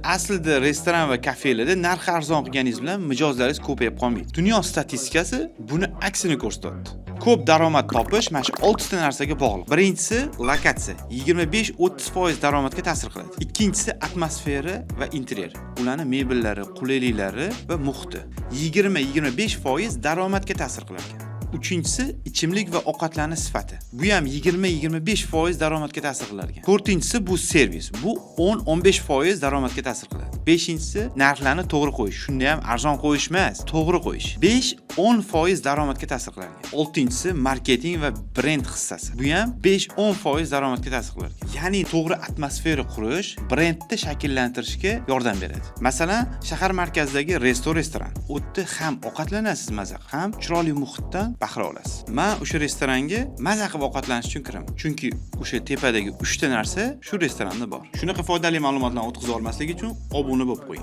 Aslida restoran va kafelarda narxi arzon qilganingiz bilan mijozlaringiz ko'payib qolmaydi. Dunyo statistikasi buni aksini ko'rsatyapti. Ko'p daromad topish mana shu oltita narsaga bog'liq. Birinchisi lokatsiya, 25-30% daromadga ta'sir qiladi. Ikkinchisi atmosfera va interyer. Ularni mebellari, qulayliklari va muhiti. 20-25% daromadga ta'sir qilar ekan. Uchinchisi ichimlik va ovqatlarning sifati. Bu ham 20-25% daromadga ta'sir qilar ekan. To'rtinchisi bu servis. Bu 10-15% daromadga ta'sir qiladi. Beshinchisi narxlarni to'g'ri qo'yish. Shunda ham arzon qo'yish emas, to'g'ri qo'yish. 5-10% daromadga ta'sir qilar ekan. Oltinchisi marketing va brend hissasi. Bu ham 5-10% daromadga ta'sir qilar ekan. Ya'ni to'g'ri atmosfera qurish brendni shakllantirishga yordam beradi. Masalan, shahar markazidagi resto restoran. U yerda ham ovqatlanasiz maza qilib, ham chiroyli muhitdan bahra olasiz. Men o'sha restoranga maza qilib ovqatlanish uchun kiraman. Chunki o'sha tepadagi 3 ta narsa shu restoranda bor. Shunaqa foydali ma'lumotlarni o'tkazib olmaslik uchun obuna bo'lib qo'ying.